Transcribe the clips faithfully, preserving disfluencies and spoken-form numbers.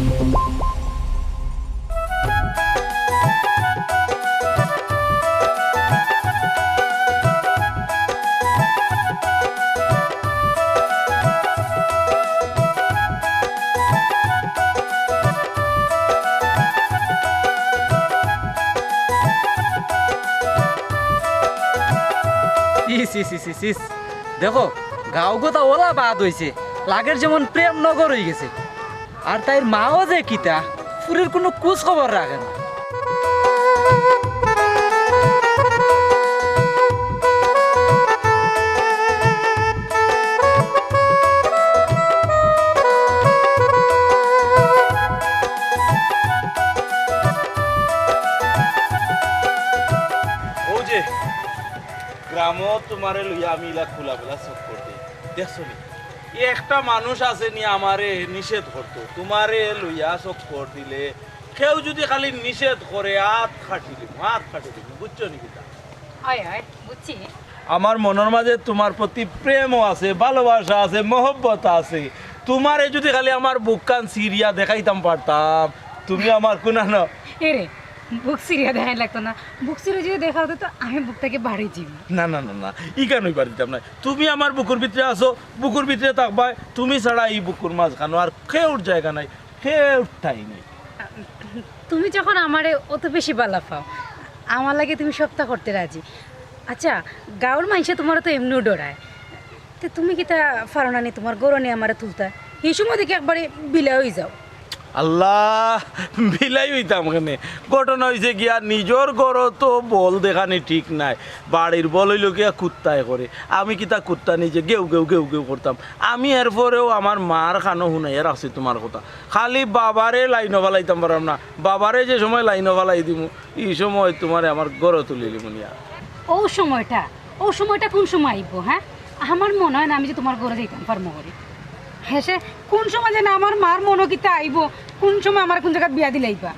ইস, ইস, ইস, ইস, ইস। দেখো, গাঁও গোটা ওলা বাদ অইছে, লাগের যেমন প্রেম নগর অইগেছে। আর তাইর মাও যে কিতা, ফুরির কুনু খুজ খবর রাখে না। অউ যে গ্রামো তুমারে লইয়া আমি ইলা খোলামেলা চক্কর দেই, দেখছো নি? একটা মানুষ আছে নি আমারে নিষেধ করতো, তুমারে লইয়া চক্কর দিলে কেউ যুদি খালি নিষেধ করে, আত কাটি দিমু, আত কাটি দিমু, বুঝছো নি কিতা? অয়, অয়, বুঝছি। আমার মনর মাঝে তুমার প্রতি প্রেমও আছে, ভালোবাসা আছে, মহব্বত আছে। তুমারে যুদি খালি আমার বুকখান ছিড়িয়া দেখাইতাম পারতাম, তুমি আমার কুনানো এরে, বুক ছিড়িয়া দেখাইন লাগতো না। বুক ছিড়িয়া যুদি দেখা অইতো তো আমি বুক থাকি বারই যিমু। না, না, না, না, ইখান অইবার দিতাম নায়। তুমি আমার বুকুর ভিতরে আছো, বুকুর ভিতরে থাকবায়। তুমি ছাড়া ই বুকুর মাঝখানো আর কেউর জাগা নাই, কেউর ঠাই নাই। তুমি যখন আমারে অত বেশি ভালা পাও, আমার লাগি তুমি সবতা করতে রাজি। আচ্ছা, গাঁওর মাইনষে তুমারে তো এমনেও ডরায়, তে তুমি কিতা পারো না নি তুমার ঘরো নি আমারে তুলতা? হি সময় দেখি একবারে বিলাই অই যাও। আল্লাহ, বিলাই অইতাম কেনে? ঘটনা অইছে গিয়া, নিজর ঘরো তো বল দেখানি ঠিক নায়, বাড়ির বল অইলো গিয়া কুত্তায় করে। আমি কিতা কুত্তা নি যে গেউ গেউ গেউ গেউ করতাম? আমি এরপরেও আমার মার কানো হুনাইয়া রাখছি তুমার কথা। খালি বাবারে লাইনো ফালাইতাম পারলাম না, বাবারে যে সময় লাইনো ফালাই দিমু, ই সময় তুমারে আমার ঘরো তুলিলিমু নিয়া। অউ সময়টা, অউ সময়টা কুন সময় আইবো, হ্যাঁ? আমার মনো অয় না আমি যে তুমার ঘরো যাইতাম পারমু করি। হেষে কুন সময় যেন আমার মার মনো কিতা আইবো, কুন সময় আমারে কুন জাগাত বিয়া দিলাইবা।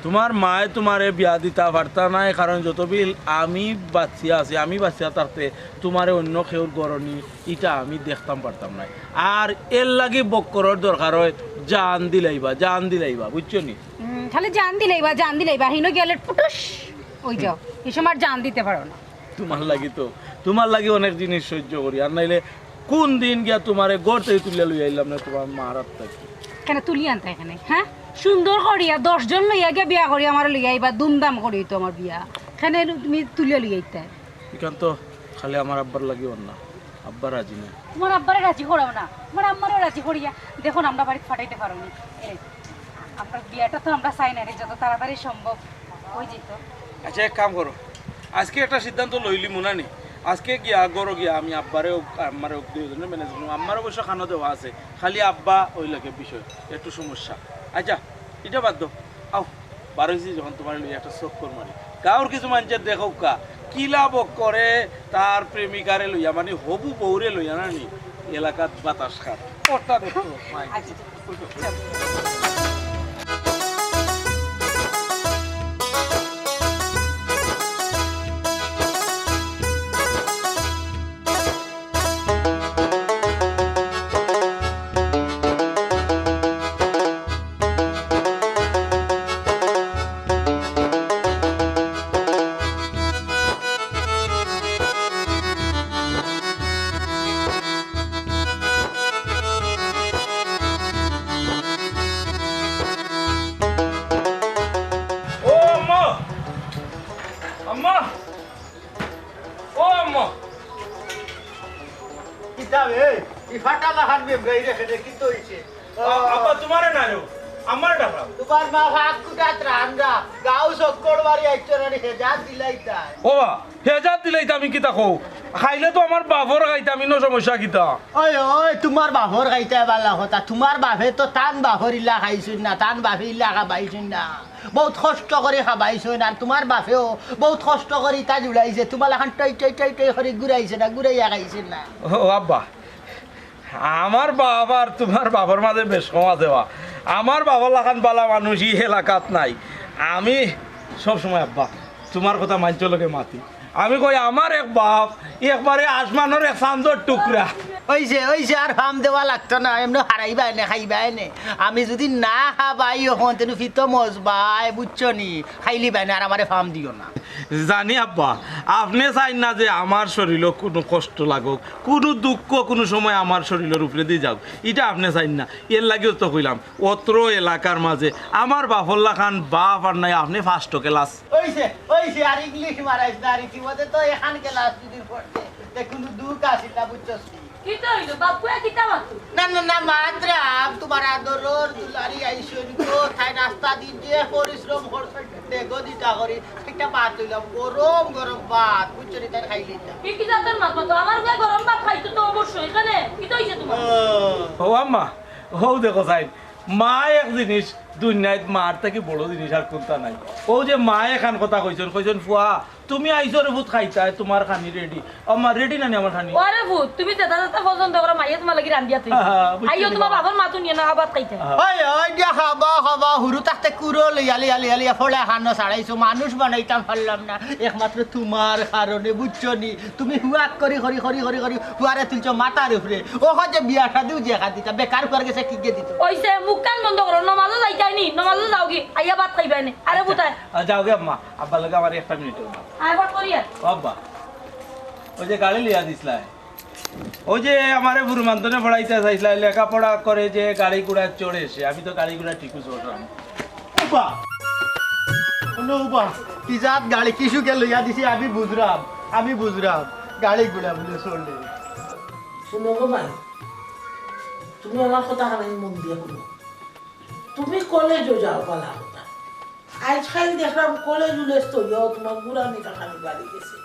তুমার মায়ে তুমারে বিয়া দিতা পারতা নায়, কারণ যতবিল আমি বাচিয়া আছি, আমি বাচিয়া থাকতে তুমারে অইন্য কেউর ঘরো নি, ইটা আমি দেখতাম পারতাম নায়। আর এরলাগি বক্করর দরকার অয়, জান দিলাইবা, জান দিলাইবা, বুঝছো নি? উম, খালি জান দিলাইবা, জান দিলাইবা, হিনো গেলে পুটুস অই যাও, হি সময় আর জান দিতে পারো না। তুমার লাগি তো, তুমার লাগি অনেক জিনিস সইজ্য করি, আর নাইলে কুন দিন গিয়া তুমারে ঘর থাকি তুলিয়া লইয়া আইলাম না তুমার মার আত থাকি। কেনে তুলি আনতায় কেনে, হ্যাঁ? সুন্দর করিয়া দশ জন লইয়া গিয়া বিয়া করি আমারে লইয়া আইবা, ধুমধাম করি তো আমার বিয়া। কেনে তুমি তুলিয়া লইয়া আইতায়? ইখান তো খালি আমার আব্বার লাগি অর না, আব্বা রাজি না। তুমার আব্বারে রাজি করাও না, তুমার আম্মারেও রাজি করিয়া দেখো না, আমরার বাড়িত ফাটাইতে পারো নি। এ, আমরার বিয়াটা তো আমরা চাই না রে, যত তাড়াতাড়ি সম্ভব অই যাইতো। আচ্ছা, এক কাম করো, আইজকে একটা সিদ্ধান্ত লইলিমু না নি, আইজকে গিয়া, ঘরো গিয়া আমি আব্বারে অউক, আম্মারে অউক, দুইওজনে manage করিমু। আম্মার অবশ্য কানো দেওয়া আছে, খালি আব্বা অউ লাগে বিষয়, একটু সমস্যা। আচ্ছা, ইটা বাদ দেও, আও, বার অইছি যখন তুমারে লইয়া একটা চক্কর মারি। গাঁওর কিছু মাইনষে দেখউক্কা, কিলা বক্করে তার প্রেমিকারে লইয়া, মানে হবু বউরে লইয়া না নি, এলাকাত বাতাস খার। ওটা দেখো, মাই। আচ্ছা, আচ্ছা। ও আম্মা! আম্মা! ও আম্মা! কিতা বে? ই ফাটা লাখান বেমরাই রেখে দে, কিতা অইছে? আ-, আব্বা, তুমারে না রে, আমারে ডাকরাম। তুমার মা ভাত কুটাত রান্দা, গাঁও চক্কর মারি আইছো না রে, হেজাত দিলাইতায়। ও বা, হেজাত দিলাইতাম আমি কিতা কও? খাইলে তো আমার বাফর খাইতাম, ইনো সমস্যা কিতা? ওই, ওই, তুমার বাফর খাইতায় বালা কথা। তুমার বাফে তো তান বাফর ইলা খাইছইন না, তান বাফে ইলা খাবাইছইন না। বউত কষ্ট করি খাবাইছইন, আর তুমার বাফেও বউত কষ্ট করি ইতা জুড়াইছে, তুমার লাখান টই টই টই টই করি ঘুরাইছে না, ঘুরাইয়া খাইছে না। ও আব্বা, আমার বাফ আর তুমার বাফর মাঝে বেশ কম আছে বা। আমার বাফর লাখান বালা মানুষ ই এলাকাত নাই। আমি সব সময় আব্বা তুমার কথা মাইনষর লগে মাতি। আমি কই, আমার এক বাপ, একবারে আসমানর এক চান্দর টুকরা। অইছে, অইছে, আর ফাম দেওয়া লাগতো না, এমনে হারাইবায় নে, খাইবায় নে। আমি যুদি না খাবাই অখন, তেনু ফিতো মজবায়, বুঝছো নি? খাইলিবায় নে, আর আমারে ফাম দিও না। জানি আব্বা, আপনে চাইন না যে আমার শরীলো কুনু কষ্ট লাগউক, কুনু দুঃখ কুনু সময় আমার শরীলর উপরেদি যাউক, ইটা আপনে চাইন না। এরলাগিউ তো কইলাম, অত্র এলাকার মাঝে আমার বাপর লাখান বাপ আর নাই, আপনে first class। অইছে, অইছে, আর ইংলিশ মারাইস না, আর ইতিমধ্যে তো এখান গেলাস দুদিন পড়তে, তে কুনু দুঃখ আসিল না, বুঝছস নি? কিতা অইলো? বাপুয়ে কিতা মাতলো? না, না, না, মাতরাম, তুমার আদরর দুলারি আইছইন গো, তাইন রাস্তাদি যে পরিশ্রম করছইন, দেখো দিতা করি, একটা ভাত অইলাম, গরম গরম ভাত, বুঝছো নি, তাইন খাইলিতা। ই কি জাতর মাত মাতো? আমার ঘরে গরম ভাত খাইতো তো অবশ্যই, এখানে কিতা অইছে তুমার? ও। ও আম্মা, অউ দেখো চাইন, মা এক জিনিস, দুনিয়াত মার থাকি বড় জিনিস আর কুনতা নাই। অউ যে মায় এখান কথা কইছইন, কইছইন, "ফুয়া, তুমি আইছো রে পুত খাইতায়, তুমার খানি ready।" ও মা, ready না নি আমার খানি? ওরে পুত, তুমি যেতা যেতা পছন্দ করো, মাইয়ে তুমার লাগি রান্দিয়া থইছে। হ্যাঁ, হ্যাঁ, বুঝছি আইও, নি তুমার মা। বাপর মাত হুনিও না, আবার খাইতায়। হ্যাঁ। ওই, ওই যে খাবা, খাবা, হুরু থাকতে কুড়ো লইয়া, লইয়া, লইয়া, লইয়া, ফলে হানো ছাড়াইছো, মানুষ বানাইতাম পারলাম না, একমাত্র তুমার কারণে, বুঝছো নি? তুমি হুয়াক করি, করি, করি, করি, করি, হুয়ারে তুলছো মাথার উপরে। ও যে বিয়া শাদিও যে খাদিতা, বেকার হুয়ার গেছে কিগে দিত। অইছে, মুখখান বন্ধ করো, নমাজো যাইতায় নি, নমাজো যাওগি, আইয়া ভাত খাইবায় নে। আরে আচ্ছা, বুতায়। আ, যাওগি আম্মা, আব্বার লগে আমার একটা মিনিট অইবো। আয় ভাত করিয়া। ও আব্বা, ওই যে গাড়ি লইয়া দিছলায়, ওই যে আমারে বুরু মান্তনে পড়াইতা চাইছলায়, লেখাপড়া করে যে গাড়ি ঘোড়া চড়ে সে, আমি তো গাড়ি ঘোড়া ঠিকউ চড়রাম। উবা! হুনো উবা, কি জাত গাড়ি, কি সুখে লইয়া দিছি, আমি বুঝরাম, আমি বুঝরাম, গাড়ি ঘোড়া বুলে চড়লে। হুনো গো ভাই, তুমি আমার কথা খানি মন দিয়া হুনো। তুমি কলেজো যাও, ভালা কথা। আইজকাইল দেখরাম কলেজ উলেজ তো যাও, তুমার ঘুরানি টাকানি বাড়ি গেছে।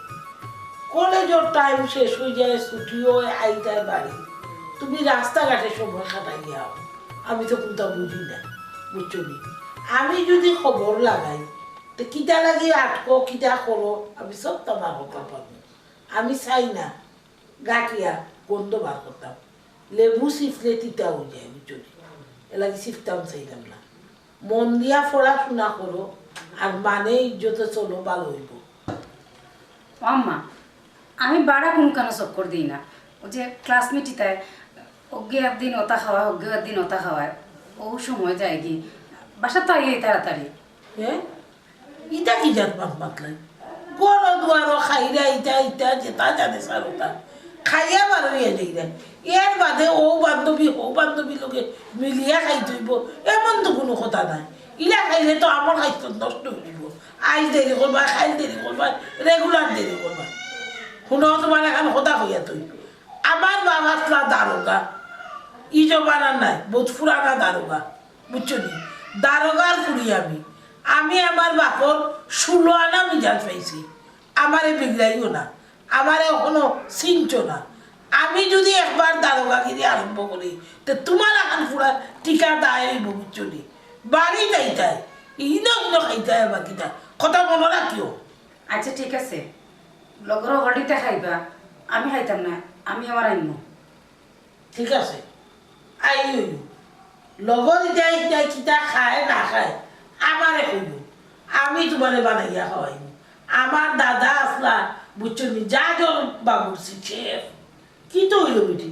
কলেজর time শেষ অই যায়, ছুটি অয়, আইতায় বাড়ি। তুমি রাস্তাঘাটে সময় কাটাইয়া আও। আমি তো কুনতা বুঝি না, বুঝছো নি? আমি যুদি খবর লাগাই, তে কিতা লাগি আটকো, কিতা করো, আমি সব তামার কথা পারমু। আমি চাই না গাটিয়া গন্ধ বার করতাম। লেবু চিপলে তিতা অই যায়, বুঝছো নি? এরলাগি চিপতাম চাইলাম না। মন দিয়া পড়াশুনা করো, আর মানে ইজ্জতে চলো, ভালা অইবো। ও আম্মা, আমি বারা কুনুখানো চক্কর দেই না। ওই যে classmate ইতায়, অগ্গে একদিন ওতা খাওয়ায়, অগ্গে একদিন ওতা খাওয়ায়, অউ সময় যায়গি। বাসাত তো আইয়াই তাড়াতাড়ি। এ? ইতা কি জাত মাত মাতলায়? ঘরো দুয়ারো খাইরা ইতা, ইতা, যেতা জানে সারোতা। খাইয়া বারইয়া যাইরা। এর বাদে অউ বান্ধবী, হউ বান্ধবীর লগে মিলিয়া খাইতে অইবো, এমন তো কুনু কথা নাই। ইলা খাইলে তো আমার খাইতে নষ্ট অই যিবো। আইজ দেরি করবায়, কাইল দেরি করবায়, regular দেরি করবায়। হুনো, তুমারে একখান কথা কইয়া থই। আমার বাপ আছলা দারোগা, ই জমানার নায়, বউত পুরানা দারোগা। বুঝছো নি? দারোগার ফুড়ি আমি। আমি আমার বাপর ষোলো আনা মিজাজ পাইছি। আমারে বিগড়াইও না, আমারে অখনো চিনছো না। আমি যুদি একবার দারোগাগিরি আরম্ভ করি, তে তুমার লাখান ফুড়ার টিকা দায় অইবো, বুঝছো নি? বাড়ি যাইতায়, ইনো ইনো খাইতায় বা কিতা। কথা মনো রাখিও। আচ্ছা, ঠিক আছে, লগর হকলটিতে খাইবা, আমি খাইতাম না, আমি আমার আইমু। ঠিক আছে, আই অইবো। লগর ইতায় ইতায় কিতা খায় না খায়, আমারে কইবো, আমি তুমারে বানাইয়া খাওয়াইমু। আমার দাদা আছলা, বুঝছো নি, জাজর বাবুর্চি, chef। কিতা অইলো বেটি?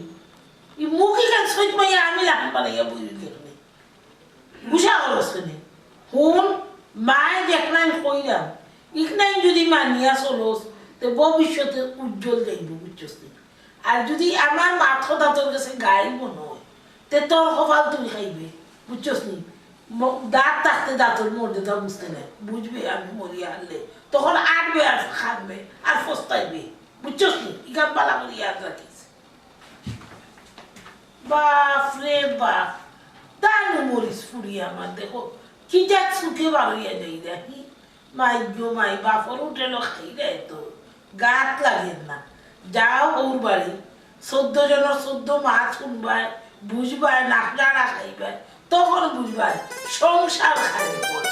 ই মুখ ইখান সইত মাইয়া আমি লাখান বানাইয়া বই রইলে কেনে? গুসা করস কেনে? হুন, মায় যেখান কইরাম, ইখান যুদি মানিয়া চলস, তে ভবিষ্যতে উজ্জ্বল যাইবো, বুঝছস নি? আর যুদি আমার মাত কথা তোর গেছে গাইল মনো অয়, তে তোর কপাল তুই খাইবে, বুঝছস নি? ম-, দাঁত থাকতে দাঁতর মর্যাদা বুঝতে নাই, বুঝবে আমি মরিয়া হারলে, তখন আটবে আর কানবে আর পস্তাইবে, বুঝছস নি? ইখান ভালা করি ইয়াদ রাখিস। বাপ রে বাপ, দানু মরিচ ফুড়ি আমার, দেখো, কিতা চুকে বারইয়া যাইরা, হি? মাই গো মাই, বাপর হোটেলো খাইরায় তো, গাত লাগের না। যাও হউর বাড়ি, চৌদ্দ জনর চৌদ্দ মাত হুনবায়, বুঝবায়, নাকডাড়া খাইবায়, তখন বুঝবায় সংসার খালি করে।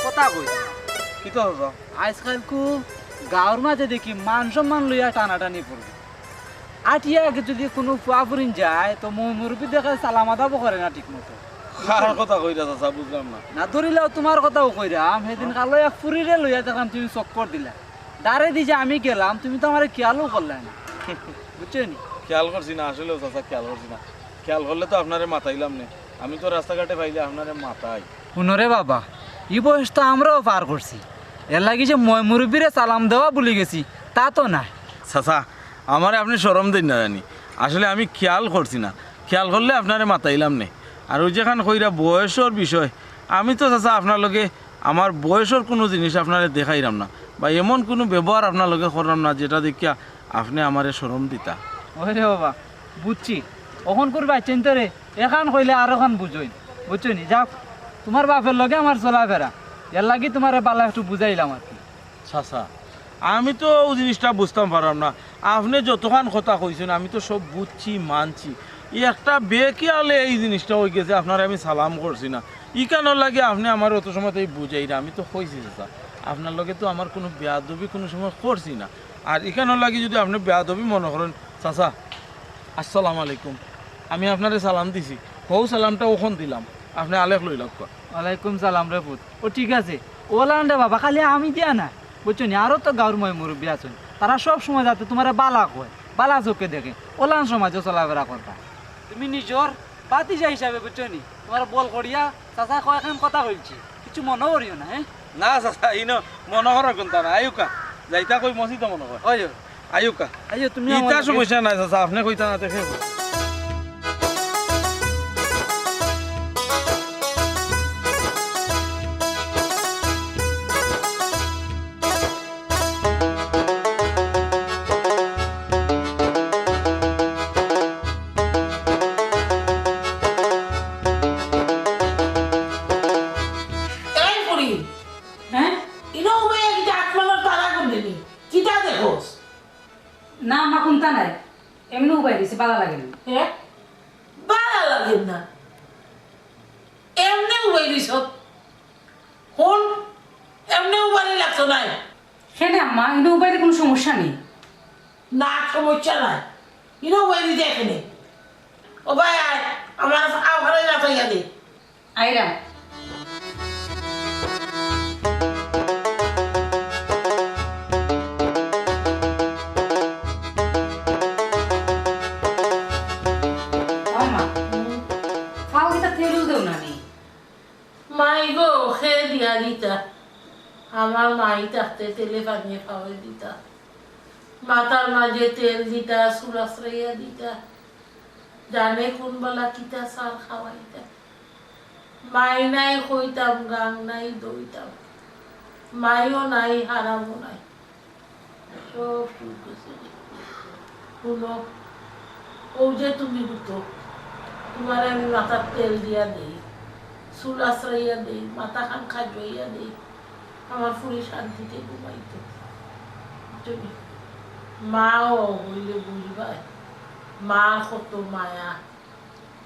কথা কই না। কিতা অইবো? আইজকাইলকু গাঁওর মাঝে দেখি মান সম্মান লইয়া টানাটানি পড়বো। আটিয়া আগে যুদি কুনু ফুয়া ফুরিন যায়, তো ময়-মুরব্বি দেখে সালাম আদাবও করে না ঠিক মতো। কার কথা কইরা চাচা, বুঝলাম না। না ধরিলাও, তুমার কথাউ কইরাম। হেদিন কালো এক ফুরিরে লইয়া দেখলাম তুমি চক্কর দিলা। ডারে দি যে আমি গেলাম, তুমি তো আমারে খিয়ালউ করলায় না। বুঝছো নি? খিয়াল করছি না, আসলেউ চাচা খিয়াল করছি না। খিয়াল করলে তো আপনারে মাতাইলাম নে। আমি তো রাস্তাঘাটে পাইলে আপনারে মাতাই। হুনো রে বাবা, ই বয়স তো আমরাও পার করছি। এরলাগি যে ময়-মুরব্বিরে সালাম দেওয়া ভুলি গেছি, তা তো নায়। চাচা, আমারে আপনে শরম দেইন না জানি। আসলে আমি খিয়াল করছি না। খিয়াল করলে আপনারে মাতাইলাম নে। আর অউ যেখান কইরা বয়সর বিষয়, আমি তো চাচা আপনার লগে আমার বয়সর কুনু জিনিস আপনারে দেখাইরাম না, বা এমন কুনু ব্যবহার আপনার লগে কররাম না যেটা দেখিয়া আপনে আমারে শরম দিতা। ওরে বাবা, বুঝছি। অখনকুর বাইচ্চাইন্তরে এখান কইলে আরোখান বুঝইন, বুঝছো নি? যাউক, তুমার বাপর লগে আমার চলাফেরা, এরলাগি তুমারে বালা একটু বুঝাইলাম আর কি। চাচা, আমি তো অউ জিনিসটা বুঝতাম পাররাম না। আপনে যতখান কথা কইছইন, আমি তো সব বুঝছি, মানছি। ই একটা বেখিয়ালে ই জিনিসটা অইগেছে, আপনারে আমি সালাম করছি না। ইখানর লাগি আপনে আমারে অত সময় তাই বুঝাইরা, আমি তো কইছি চাচা, আপনার লগে তো আমার কুনু বেয়াদবি কুনু সময় করছি না। আর ইখানর লাগি যুদি আপনে বেয়াদবি মনো করইন, চাচা, আসসালামু আলাইকুম। আমি আপনারে সালাম দিছি, হউ সালামটা অখন দিলাম, আপনে আলেক লইলাউক্কা। ওয়ালাইকুম সালাম রে পুত। ও ঠিক আছে, অলান রে বাবা, খালি আমি দিয়া না, বুঝছো নি? আরো তো গাউর ময়-মুরব্বি আছইন, তারা সব সময় যাতে তুমারে বালা কয়, বালা চউখে দেখে, অলান সমাজে চলাফেরা করবা। তুমি নিজর ভাতিজা হিসাবে, বুঝছো নি, তুমারে বল করিয়া চাচা কয়খান কথা কইলছি, কিচ্ছু মনো করিও না, হে? না চাচা, ইনো মনো করার কুন্তা না, আউক্কা, যাইতা কই মসজিদো মনো কর। অয়, অয়। আউক্কা। আইও, তুমি আমার ইতা লগে। সমস্যা নাই চাচা, আপনে কইতা না দেখে। এই ফুরি, হ্যাঁ? ইনো উবাইয়া কিতা আতমানর তারা করলে নি? কিতা দেখোস? না, আম্মা, কুন্তা নাই। এমনে উবাই দিছি, বালা লাগে না। হ্যাঁ? বালা লাগে না? এমনে উবাই দিছ? হুন, এমনে উবানি লাগতো নাই। কেনে আম্মা, ইনো উবাইলে কুনু সমস্যা নি? না, সমস্যা নাই। ইনো উবাই দিতে কেনে? ও ভাই, আয়, আমার আওয়ারে না পাইয়া দে। আইরাম। ও মা, ফাও ইতা তেল দেও না নি? মাই গো, কে দিয়া দিতা? আমার মাই থাকতে তেলে পানিয়ে ফাওয়ে দিতা। মাথার মাঝে তেল দিতা, চুল আছড়াইয়া দিতা। জানে কুন বালা কিতা সার খাওয়াইতা। মাই নাই কইতাম, গাং নাই দইতাম। মাইও নাই, হারামও নাই। সব সুখ গেছে। হুনো, অউ যে তুমি হুতো, তুমারে আমি মাথাত তেল দিয়া দেই, চুল আছড়াইয়া দেই, মাথাখান খাজুয়াইয়া দেই, আমার ফুরি শান্তিতে ঘুমাইতো। বুঝছো নি? মাও অইলে বুঝবায়, মার কত মায়া,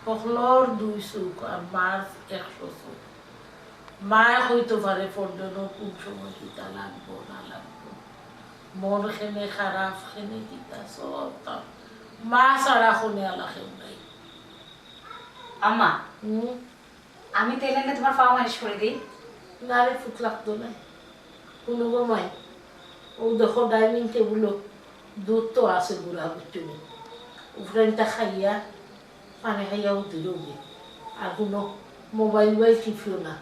হকলর দুই চউখ আর মার একশো চউখ। মায় কইতো পারে পরজনম কুন সময় কিতা লাগবো না লাগবো, মন কেনে খারাপ, কেনে কিতা, সব তার। মা ছাড়া কুনো আলা কেউ নাই। আম্মা, হুম? আমি তেল এনে তুমার পাও মালিশ করি দেই? না রে পুত, লাগতো নায়। হুনো গো মাই, অউ দেখো ডাইনিং টেবুলো দুধ তো আছে গুড়া, বুঝছো নি? উফরাইনটা খাইয়া, পানি খাইয়া উঠি রইবে। আর হুনো, মোবাইল উবাইল টিপিও না।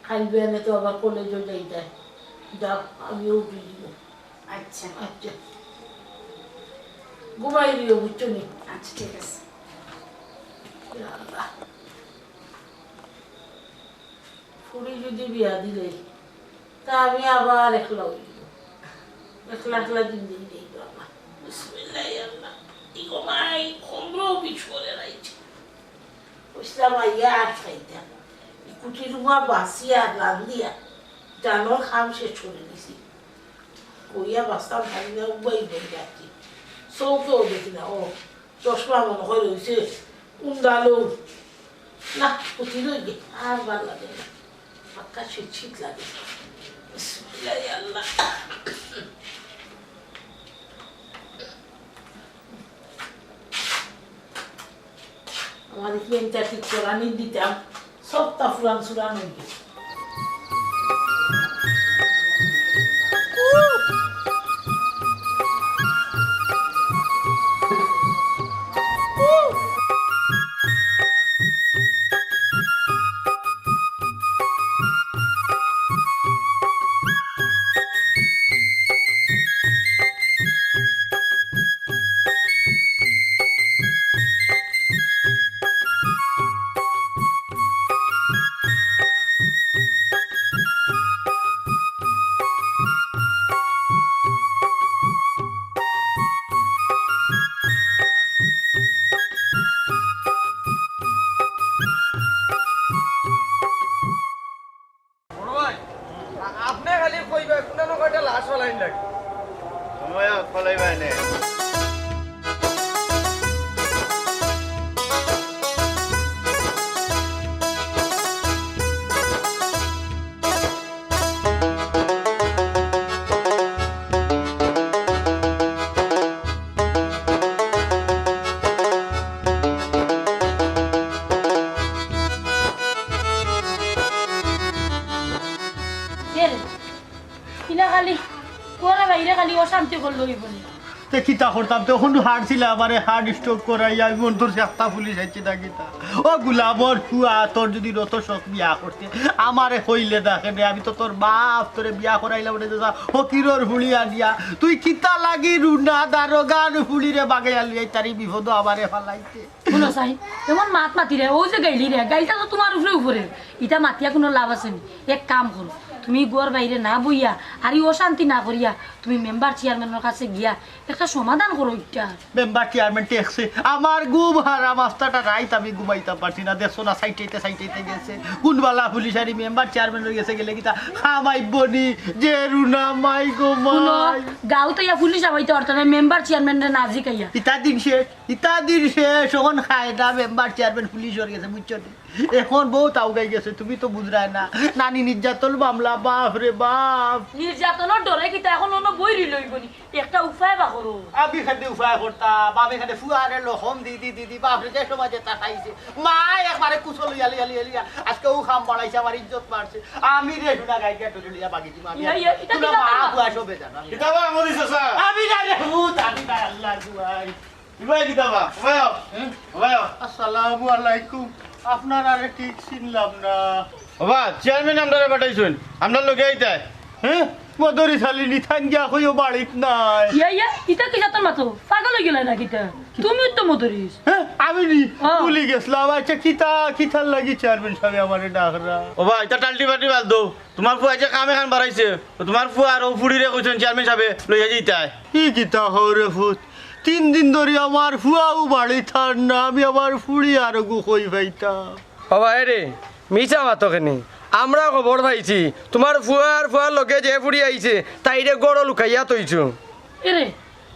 কাইল বিয়ানে তো আবার কলেজো যাইতায়। যাও, আমিও উঠি দিমু। আচ্ছা। আচ্ছা। ঘুমাই দিও, বুঝছো নি? আচ্ছা, ঠিক আছে। ইয়া আল্লাহ। ফুরি যুদি বিয়া দিলে, তা আমি আবার একলা অইমু। একলা একলা জিন্দেগি যাইবো আমার। বিসমিল্লাহ, ইয়া আল্লাহ। ইগো মাই, কমরো বিছরে রাইছি। কইছিলাম আইয়া আর খাইতাম। ই কুটি রুমা বাসিয়া রান্দিয়া জানোর কাম শেষ করি দিছি। কইয়া বাঁচতাম পারি না, উবাই উবাই যাচ্ছি। চউখেও দেখি না, ও চশমা মনে হয় রইছে, উন্দালো। না, কুটি রই গে, আর ভালা লাগে না। পাক্কা শীত শীত লাগে। বিসমিল্লাহ, ইয়া আল্লাহ। আমার কি এটা ঠিক করানি দিতাম, সবটা ফুরান সুরান অই গেছে। বড় ভাই, আ-, আপনে খালি কইবা, কুনানো কয়টা লাশ ফালাইন লাগে। সময় হোক, ফালাইবা এনে। এ রে, ইলা খালি ঘরে বাইরে খালি অশান্তি করলে অইবো নি। তে কিতা করতাম, তখন হার্ট ছিল, আমারে হার্ট স্ট্রোক করাইয়া আমি মন তোর চেষ্টা পুলিশ আইছি না কিতা। ও গুলামর ফুয়া, তোর যদি রত শখ বিয়া করতে, আমারে কইলে না কেনে, আমি তো তোর বাপ, তোরে বিয়া করাইলাম রে দাদা, ফকিরর ফুড়ি আনিয়া। তুই কিতা লাগি রুনা দারোগার ফুড়িরে বাগাইয়া লইয়া তারি বিপদ আমারে ফালাইতে। হুনো চাই, এমন মাত মাতিরে, অউ যে গাইলিরে, গাইলটা তো তুমার উপরে উপরে। ইতা মাতিয়া কুনু লাভ আছে নি? এক কাম করো, তুমি ঘর বাইরে না বইয়া, আর ই অশান্তি না করিয়া, তুমি মেম্বার চেয়ারম্যানর কাছে গিয়া একটা সমাধান করো ইটা। মেম্বার চেয়ারম্যান ঠেকছে, আমার ঘুম হারাম, আস্তাটা রাইত আমি ঘুমাইতাম পারছি না, দেখছো না, সাইটাইতে সাইটাইতে গেছে। কোন বালা পুলিশ আরি মেম্বার চেয়ারম্যানর গেছে গেলে কিতা কাম আইবো নি? যে রুনা মাই গো মাই। গাঁওত ইয়া পুলিশ আবাইতে পারতো না, মেম্বার চেয়ারম্যানরে না জিকাইয়া। ইতা দিন শেষ। ইতা দিন শেষ, অখন খায় না মেম্বার চেয়ারম্যান পুলিশর গেছে, বুঝছো নি? অখন বউত আউগাই গেছে, তুমি তো বুঝরায় না। নানি নির্যাতন মামলা, বাপ রে বাপ। নির্যাতনর ডরে কিতা অখন অনো বই রিল অইবো নি? একটা উপায় বার করো। আমি খালি উপায় করতাম, আমি খালি ফুয়ারে লখম দি দি দি দি, বাপ রে, যে সময় যেতা খাইছে। মা একবারে কুচো লইয়া লইয়া লইয়া লইয়া, আজকে অউ খাম বাড়াইছে, আমার ইজ্জত মারছে। আমি রে হুনা গাই গেট লইয়া বাগি দিমু আমি। ইয়া, ইয়া, ইতা তুমরা কিতা মা করলা? ফুয়া সবে জানো আমি। কিতা বা আমদি চাচা? আমি না রে ভূত, আমি না আল্লাহর দুয়াই। ইবাই কিতা বা? ওবায়ও? হুম? ওবায়ও? আসসালামু আলাইকুম। আপনারারে ঠিক চিনলাম না। ওবা, চেয়ারম্যান আমরারে পাঠাইছইন। আমরার লগে আইতায়। হ্যাঁ? মদরিছ আলী নিথান গিয়া কইও বাড়িত নাই। ইয়া, ইয়া, ইতা কি জাতর মাতো? পাগল অই গেলায় না কিতা? তুমিউ তো মদরিছ। হ্যাঁ? আমি নি? হ্যাঁ। ভুলি গেছলাম। আচ্ছা, কিতা, কিতার লাগি চেয়ারম্যান সাবে আমারে ডাকরা? ওবা, ইতা টাল্টি বাল্টি বাদ দেও। তুমার ফুয়ায় যে কাম এখান বাড়াইছে, তুমার ফুয়ার অউ ফুড়িরে কইছইন চেয়ারম্যান সাবে লইয়া যাইতায়। ই কিতা কও রে ফুত? তিন দিন ধরি আমার ফুয়াও বাড়িত আর না, আমি আমার ফুড়ি আর গু কই পাইতাম। ওবা এরে, মিছা মাতো কেনে? আমরা খবর পাইছি, তুমার ফুয়ার ফুয়ার লগে যে ফুড়ি আইছে, তাইরে ঘরো লুকাইয়া থইছো। এরে,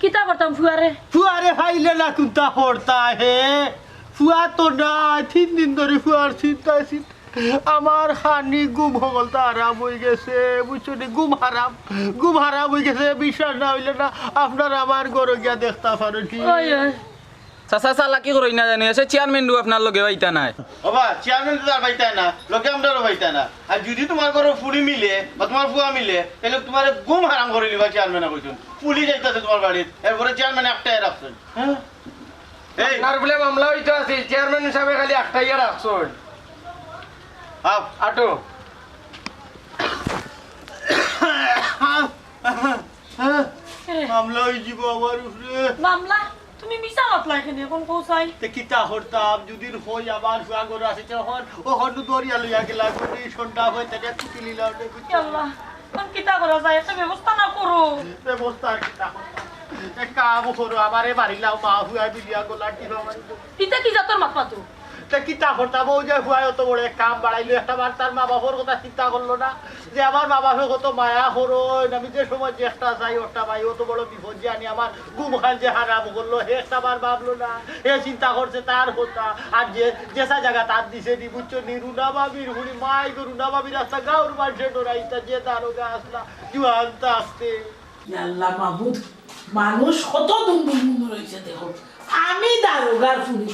কিতা করতাম ফুয়ারে? ফুয়ারে পাইলে না কুনতা করতা হে? ফুয়া তো নাই, তিন দিন ধরি ফুয়ার চিন্তায় চিন্তায় আমার খানি ঘুম হকলতা হারাম অই গেছে, বুঝছো নি? ঘুম হারাম, ঘুম হারাম অই গেছে। বিশ্বাস না অইলে না, আপনারা আমার ঘরো গিয়া দেখতা পারইন। ওই, ওই। চাচা চালাকি করইন না জানি, আছে চেয়ারম্যান ডু আপনার লগে পাইতা নায়। ওবা, চেয়ারম্যান তো আর পাইতায় না, লগে আমরারও পাইতায় না। আর যদি তুমার ঘরো ফুড়ি মিলে বা তুমার ফুয়া মিলে, তাইলে তুমারে ঘুম হারাম করিলিবা চেয়ারম্যানে কইছইন। পুলিশ আইতাছে তুমার বাড়িত, এরপরে চেয়ারম্যানে আটকাইয়া রাখছইন। হ্যাঁ? এই। আপনার বুলে মামলা অইতো আছিল, চেয়ারম্যান হিসাবে খালি আটকাইয়া রাখছইন। আও। আটো। মামলা অইযিবো আমার উপরে। মামলা? তুমি মিছা মাতলায় কেনে, অখন কও চাই। তে কিতা করতাম, দুদিন কই আমার ফুয়া ঘরো আছে, অখন, অখন দরিয়া লইয়া গেলা, গনি সন্ধ্যা অয়, তারে কুটি লিলা, ওটা কুটি। ইয়া আল্লাহ, অখন কিতা করা যায়? একটা ব্যবস্থা না করো। ব্যবস্থা আর কিতা করতাম? এক কাম করো, আমারে মারিলাও, মা ফুয়া মিলিয়া গলা টিপা মারি দেও। ইতা কি জাতর মাত মাতো? তে কিতা করতাম, অউ যে ফুয়ায় অত বড় এক কাম বাড়াইলো, একটা বার তার মা বাপর কথা চিন্তা করলো না? যে আমার মা বাপে কত মায়া করইন, আমি যে সময় যেটা চাই ওটা পাই, অত বড় বিপদ যে আনি আমার ঘুম খান যে হারাম করলো, হে একটা বার ভাবলো না, হে চিন্তা করছে তার কথা। আর যে, যেসা জাগা তার দিছে নি, বুঝছো নি, রুনা ভাবির ফুড়ি, মাই গো রুনা ভাবির আস্তা গাঁওর মানষে ডরাইতা, যে দারোগা আছলা, জুয়ান থাকতে। ইয়া আল্লাহ মাবুদ, মানুষ কত দুন্দুল মুন্দুল অইছে দেখো। আমি দারোগার ফুড়ি,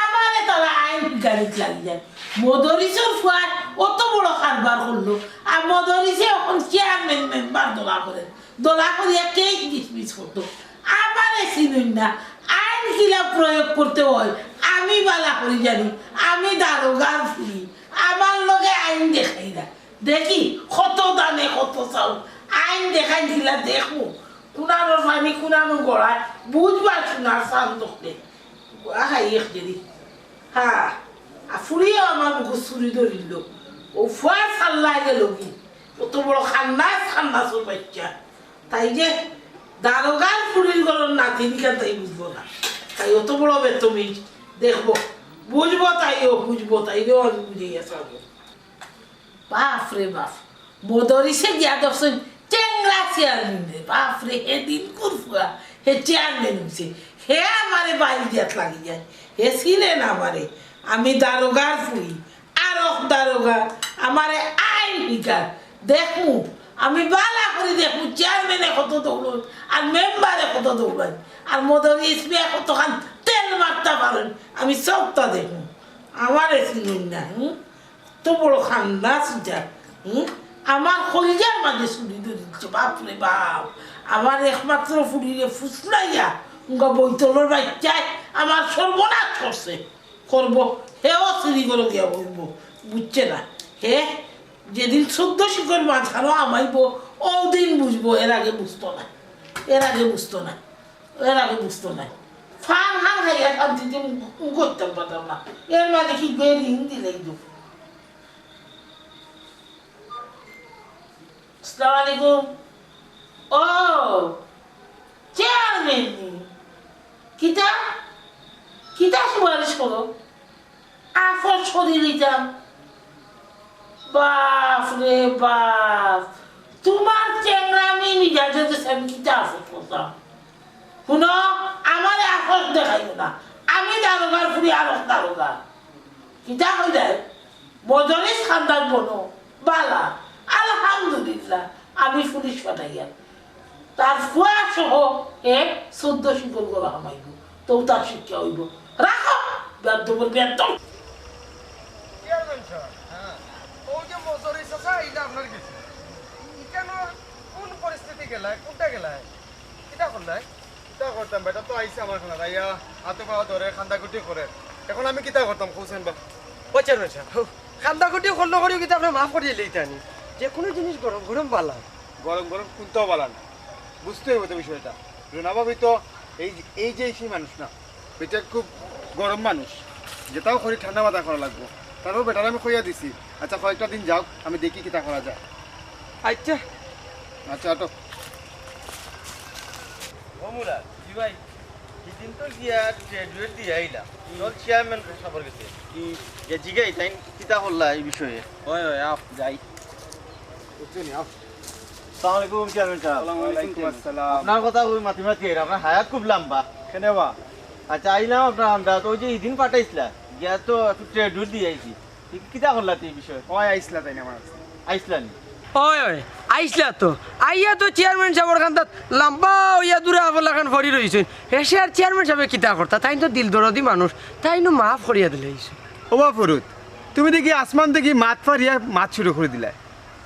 আমারে তারা আইন গাড়িত লাগি যায়। মদরিসর ফুয়ায় অত বড় কারবার করলো, আর মদরিসে অখন চেয়ারম্যান মেম্বার দলা করে, দলা করিয়া কেস ডিসমিস করতো। আমারে চিনইন না, আইন কিলা প্রয়োগ করতে হয় আমি বালা করি জানি। আমি দারোগার ফুরি, আমার লগে আইন দেখাইরা। দেখি কত ধানে কত চাউল, আইন দেখাইন কিলা দেখমু। কুনানোর পানি কুনানো গড়ায়, বুঝবা সোনার চান দেখলে। আহাই এক দেরি। হ্যাঁ, আর ফুরিও আমার মুখো ছুরি ধরিল। ও ফুয়ার সাল্লায় গেল কি? অত বড় খান্নাস, খান্নাসর বাচ্চা। তাই যে দারোগার ফুরির ঘরর নাতিন কেন তাই বুঝবো না। তাই অত বড় বেতমিজ দেখবো, বুঝবো তাইও, বুঝবো তাইও, আমি বুঝাইয়া ছাড়বো। বাপ রে বাপ, মদরিসে গিয়া দেখছইন টেংরা চেয়ারম্যান রে। বাপ রে, হে দিন কুরফুয়া, হে চেয়ারম্যান হইছে। হে আমারে বাইল দিয়াত লাগি যায়। হে ছিলেন আমারে। আমি দারোগার ফুরি, আরক দারোগা, আমারে আইন শিকার। দেখমু, আমি বালা করি দেখমু, চেয়ারম্যানে কত দৌড়ন, আর মেম্বারে কত দৌড়ন, আর মদরিস মিয়া কতখান তেল মারতা পারেন, আমি সবটা দেখমু। আমারে চিনইন না, হুম? তো বড় খান্দাস ইটা, হুম? আমার কলিজার মাঝে ছুরি ধরি দিছে, বাপ রে বাপ। আমার একমাত্র ফুরিরে ফুসলাইয়া, উঙ্গা বৈতলর বাচ্চায় আমার সর্বনাশ করছে। করবো, হেও সিঁড়ি করে দিয়া বলবো, বুঝছে না। হে যেদিন চোদ্দ শিকল মাঝখানো আমাইবো, ওদিন বুঝবো, এর আগে বুঝতো না, এর আগে বুঝতো না। এর আগে বুঝতো নাই। ফান হান খাইয়া শান্তিতে মুখ করতাম পারতাম না। এর মাঝে কি গিয়া রিং দিলাই দু। আসসালামু আলাইকুম। ও, চেয়ারম্যান নি? কিতা? কিতা সুপারিশ করো? আফস করি লইতাম। বাপ রে বাপ, তুমার চ্যাংরামি মিজাজে যে আমি কিতা আফস করতাম? হুনো, আমারে আফস দেখাইও না। আমি দারোগার ফুরি, আরক দারোগা। কিতা কইলে? মজলিস খান্দার বনো, বালা, আলহামদুলিল্লাহ, আমি পুলিশ পাঠাইয়া। তার ফুয়া সহ এ চোদ্দ শিকল গলা হামাইব, তো তার শিক্ষা হইব। রাখো, বেয়াদ্দবর বেয়াদ্দব। চেয়ারম্যান সাহেব, হ্যাঁ। ও যে মজলিস আছে, এটা আপনার কিছু। এখানে কোন পরিস্থিতি গেলায়, কোনটা গেলায়? কিতা করলায়? কিতা করতাম, বেটা তো আইছে আমার খানাত, আইয়া হাতে পাওয়া ধরে, খান্দাকুটি করে। এখন আমি কিতা করতাম, হোসেন বা? ও চেয়ারম্যান সাহেব, খান্দাকুটি করলো করিও কিতা আপনি মাফ করিয়া লইতা নি? যে কোনো জিনিস গরম গরম বালা। গরম গরম কোনটাও বালা না, বুঝতে হইব তো বিষয়টা। রুনা ভাবি তো এই, এই যে সেই মানুষ না, এটা খুব গরম মানুষ, যেটাও করি ঠান্ডা মাথায় করা লাগবো। তারপর বেটারে আমি কইয়া দিছি, আচ্ছা কয়েকটা দিন যাও, আমি দেখি কিতা করা যায়। আচ্ছা। আচ্ছা, আটো। ও মুরাদ, জি ভাই। হিদিন তো গিয়া ট্রেড ওয়েট দিয়া আইলাম। হুম। চল চেয়ারম্যান সাবর গেছে। হুম। গিয়া জিগাই, তাইন কিতা করলা এই বিষয়ে? হয়, হয়, আও, যাই। বুঝছো নি, আও। আসসালামু আলাইকুম চেয়ারম্যান সাহেব। ওয়ালাইকুম আসসালাম। আপনার কথা কই মাতি মাতি আইলাম, আপনার হায়াত খুব লম্বা। কেনে বা? আচ্ছা, আইলাম আপনার আন্দাজ, ওই যে হিদিন পাঠাইছিলা, গিয়া তো একটু ট্রেড ওয়েট দিয়া আইছি। কিতা করলা তুই এই বিষয়ে? ওই আইসলা তাই না আমার কাছে? আইসলা নি? ওই, ওই, আইসলা তো। আইয়া তো চেয়ারম্যান সাবর খান্দাত লম্বা অইয়া দূরে আফলা খান ফড়ি রইছইন। হেষে আর চেয়ারম্যান সাবে কিতা করতা? তাইন তো দিল দরদি মানুষ, তাইন তো মাফ করিয়া দিলে অইছে। ও বা ফুরুত, তুমি দেখি আসমান দেখি মাত ফারিয়া মাত শুরু করি দিলায়।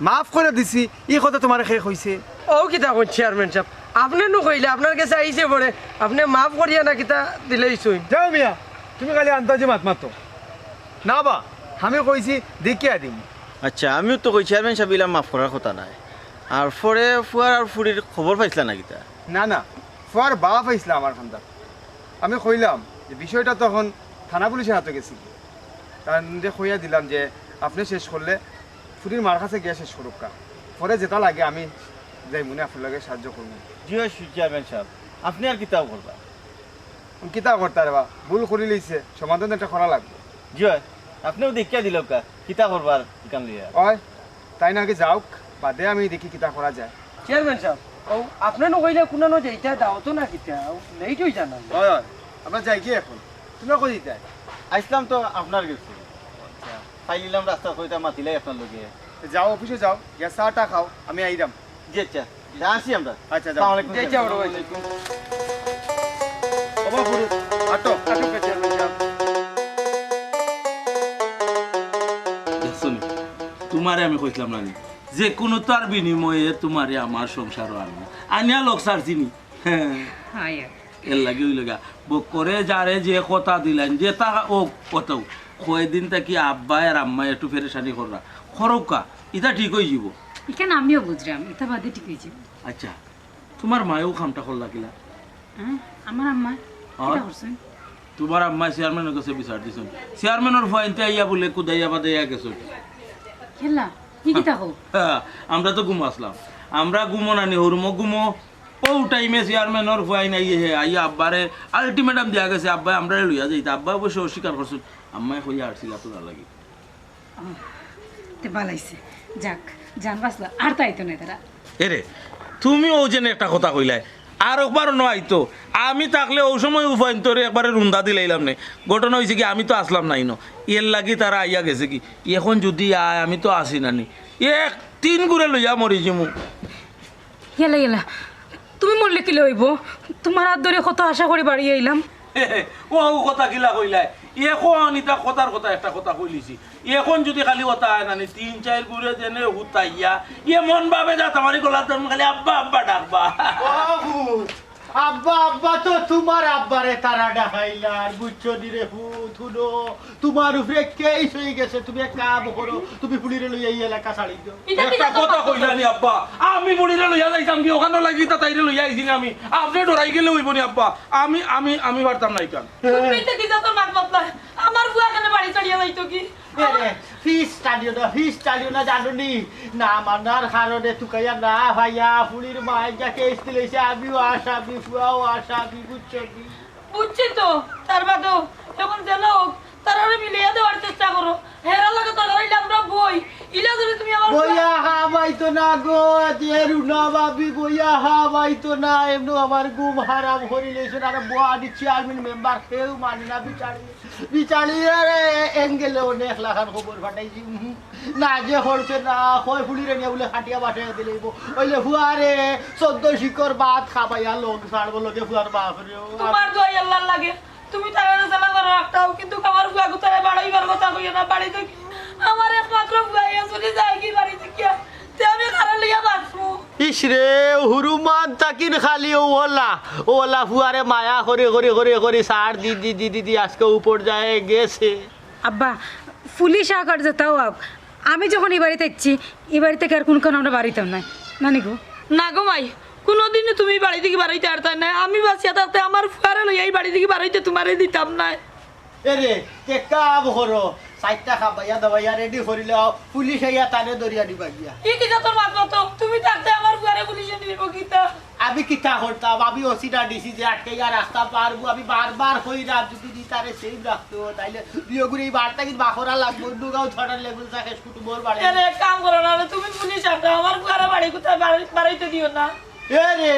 মাফ করি দিছি, ই কথা তুমারে কে কইছে? ও কিতা কইন চেয়ারম্যান সাব, আপনে নু কইলা, আপনার গেছে আইছে পরে, আপনে মাফ করিয়া না কিতা দিলে অইছইন। যাও মিয়া, তুমি খালি আন্দাজে মাত মাতো। না বা, আমি কইছি দেখিয়া দিমু। আচ্ছা, আমিও তো কই চেয়ারম্যান সাব ইলা মাফ করার কথা নায়। আর পরে ফুয়ার আর ফুরির খবর পাইছলা না কিতা? না, না, ফুয়ার বাপ আইছলা আমার খান্দাত। আমি কইলাম যে বিষয়টা তখন থানা পুলিশের হাতে গেছিল। তানরে কইয়া দিলাম যে আপনে শেষ করলে ফুরির মার কাছে গিয়া শেষ করুক্কা। পরে যেটা লাগে আমি যাইমুনে আপনার লগে সাহায্য করমু। জি অয় চেয়ারম্যান সাব, আপনে আর কিতাও করবা? কিতা করতা রে বা, ভুল করি লইছে, সমাধান একটা করা লাগবো। জি অয়, আপনেও দেখিয়া দিলাউক্কা, কিতা করবার ইখান লইয়া। অয়, তাইন আগে যাউক, বাদে আমি দেখি কিতা করা যায়। চেয়ারম্যান সাব, ও আপনে নু কইলা কুনানো যাইতা, দাওতো না কিতা, ও লেট অই জানা। অয়, অয়, আমরা যাইগি এখন। তুমরা কই যাইতায়? আইছলাম তো আপনার গেছে। আচ্ছা। পাইলিলাম রাস্তাত কইতা মাতিলাই আপনার লগে। যাও, অফিসো যাও, গিয়া চা টা খাও, আমি আইরাম। জি আচ্ছা, যা আসি আমরা। আচ্ছা, যাও। আসসালামু আলাইকুম। জি আচ্ছা, বড় ভাই। ও বা ফুরুত, আটো, আটো, চেয়ারম্যান সাব। তুমারে আমি কইছলাম না নি, যে কুনু তার বিনিময়ে তুমারে আমার সংসারো আনমু। আনিয়া লগ ছাড়ছি নি। হ্যাঁ। হায়। এর লাগি অইলো গিয়া, বক্করে যারে যে কথা দিলাইন, যেতা অউক অতা অউক, কয়দিন থাকি আব্বায় আর আম্মায় একটু পেরেশানি কররা, করউক্কা, ইতা ঠিক অইযিবো। ইখান আমিও বুঝরাম, ইতা বাদে ঠিক অইযিবো। আচ্ছা, তুমার মায়ও কামটা করলা কিলা? হ্যাঁ, আমার আম্মা আর? কিতা করছইন? তুমার আম্মায় চেয়ারম্যানর গেছে বিচার দিছইন। চেয়ারম্যানর ফুয়াইন্তে আইয়া বুলে কুদাইয়া বাদাইয়া গেছইন। কিলা? ই কিতা কও? হ্যাঁ, আমরা তো ঘুমো আছলাম। আমরা ঘুমো নানি, হুরুমো ঘুমো। অউ টাইমে চেয়ারম্যানর ফুয়াইন আইয়া হে, আইয়া আব্বারে ultimatum দিয়া গেছে, "আব্বায় আমরারে লইয়া যাইতা।" আব্বায় অবশ্য অস্বীকার করছইন। আম্মায় কইয়া আরছিলা তুরার লাগি। তে বালাইছে। যাক, জান বাঁচলো। আর তো আইতো নায় তারা। এরে, তুমি অউ যেন একটা কথা কইলায়, আর একবার ন আইতো। আমি থাকলে অউ সময় উফাইন্তরে একবারে রুন্দা দিলাইলাম নে। ঘটনা অইছে কি, আমি তো আছলাম নাইন। এর লাগি তারা আইয়া গেছে কি। এখন যুদি আয়, আমি তো আছি নানি। এক তিন গুরে লইয়া মরি যিমু। ইয়ালা, ইয়ালা, তুমি মরলে কিলা অইবো? তুমার আত ধরি কত আশা করি বাড়ি আইলাম। অউ কথা কিলা কইলায়? এখন ইতা কথার কথা একটা কথা কইলিছি। এখন যুদি খালি কথা আয় নানি, তিন চাইর গুরে যেনে হুতাইয়া, এমন ভাবে যাতা মারি গলাত ধরমু খালি আব্বা আব্বা ডাকবা। ও ফুত, আব্বা আব্বা তো তুমার আব্বারে তারা ডাকাইলা, আর বুঝছো নি রে ফুত, হুনো, তুমার উপরে case অইগেছে, তুমি এক কাম করো, তুমি ফুড়িরে লইয়া ই এলাকা ছাড়ি দেও। ইতা কিতা কথা কইলা নি আব্বা? আমি ফুড়িরে লইয়া যাইতাম কি, অখানো লাগি তা তাইরে লইয়া আইছি নি আমি। আপনে ডরাই গেলে অইবো নি আব্বা? আমি, আমি, আমি পারতাম না ইখান। তুমি ইতা কিতা জাতর মাত মাতলায়? আমার ফুয়া কেনে বাড়ি ছাড়িয়া যাইতো কি? এরে, ফিস টানিও না, ফিস টানিও না, জানো নি? না মানার কারণে তুকাইয়া না পাইয়া ফুড়ির মায় গিয়া case দিলাইছে, আমিও আসামি, ফুয়াও আসামি, বুঝছো নি? বুঝছি তো, তার বাদেও এখন যেলা অউক, তারারে মিলাইয়া দেওয়ার চেষ্টা করো। হেরার লগে তো লড়াইলে আমরা বই, ইলা যদি তুমি আমার বইয়া হামাইতো না গো, যে রুনা ভাবি বইয়া হামাইতো না, এমনে আমার ঘুম হারাম করিলাইছো। আর বড় চেয়ারম্যান মেম্বার কেউ মানে না, বিচারি, বিচারি, আরে, অ্যাঙ্গেলে অনেক লাখান খবর ফাটাইছি। উহু। না যে করছে না, কয় ফুড়িরে নিয়া বুলে খাটিয়া বাসায় দিলাইবো। অইলে ফুয়ারে চৌদ্দ শিকর ভাত খাবাইয়া লগ ছাড়বো, লগে ফুয়ার বাপরেও। তুমার দোয়াই আল্লার লাগে, তুমি তারারে জেলা করো রাখতাও, কিন্তু আমার ফুয়া গুতারে বাড়াইবার কথা কইও না, বাড়ি থাকি। আমার একমাত্র ফুয়া এ চলি যায় কি বাড়ি থাকিয়া, তে আমি কারে লইয়া বাঁচমু? ইস রে, হুরুমান তাকিন খালি ও ওলা, ও ওলা ফুয়ারে মায়া করি, করি, করি, করি, সার দি, দি, দি, দি, দি, আজকে উপর যায় গেছে। আব্বা, পুলিশ আউক আর যেতাউ আউক, আমি যখন ই বাড়িত আইছি, ই বাড়ি থাকি আর কুনুক্ষণ আমরা বারইতাম নায়। নানি গো? না গো মাই, কুনুদিনও তুমি ই বাড়ি থাকি বারইতায় পারতায় নায়। আমি বাঁচিয়া থাকতে আমার ফুয়ারে লইয়া ই বাড়ি থাকি বারইতে তুমারে দিতাম নায়। এরে, তে কাম করো, চাইরটা খাবাইয়া দাবাইয়া রেডি করিলাও, পুলিশ আইয়া তারে ধরিয়া নিবা গিয়া। ই কিতা জাতর মাত মাতো? তুমি থাকতে আমার ফুয়ারে পুলিশে নিবো কিতা? আমি কিতা করতাম? আমি ওসি না ডিসি যে আটকাইয়া রাখতাম পারমু? আমি বারবার কইরাম, যদি নি তারে সেফ রাখতো, তাইলে দুইওগুরে ই বাড়ি থাকি বার করা লাগবো। নগাঁও থানার লেভেল থাকে শুধু মোর বাড়ি। এরে, এক কাম করো না রে, তুমি পুলিশ আনো, আমার ফুয়ারে বাড়ি কুতায় বাড়ি-, বাড়িতে দিও না। এরে,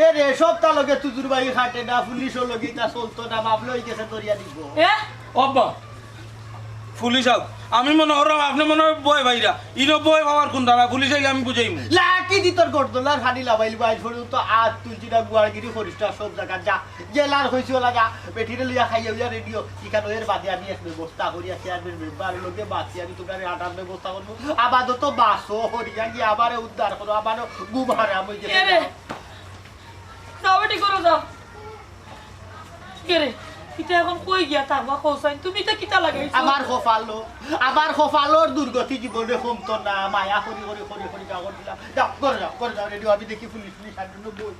এরে, সবতা লগে তুজুর ভাই খাটে না, পুলিশও লগে ইতা চলতো না, মামলা অই গেছে, ধরিয়া দিব। এ? আব্বা, পুলিশ আউক। আমি মনে করলাম আপনে মনে হয় ভয় পাইরা। ইনো ভয় পাওয়ার কুনতা না, পুলিশ আইলে আমি বুঝাইমু। লাঠি দি তোর গর্দনার ফানি লাবাইল ভাই, শরীর তো আত তুলছি না, গুয়ারগিরি করিস না, সব জায়গা যা। জেলার কইছি ওলা যা, বেটিরে লইয়া খাইয়া উইয়া রেডিও। ইখান এর বাদে আমি এক ব্যবস্থা করিয়া চেয়ারম্যান মেম্বার লগে বাঁচি, আমি তুমারে আটার ব্যবস্থা করমু। আপাতত বাঁচো, হরিয়া গিয়া আমারে উদ্ধার করো, আমারও ঘুম হারাম অই গেছে। এরে, যাও, বেটি, করো, যাও। কে রে? ইতা এখন কই গিয়া থাকবা, কও চাইন? তুমি ইতা কিতা লাগাইছো? আমার কপালো, আমার কপালর দুর্গতি জীবনে কমতো না। মায়া করি, করি, করি, করি, যা করছিলাম। যাও, ঘরে যাও, ঘরে যাও, রেডিও, আমি দেখি পুলিশ, পুলিশ আর জন্য বই।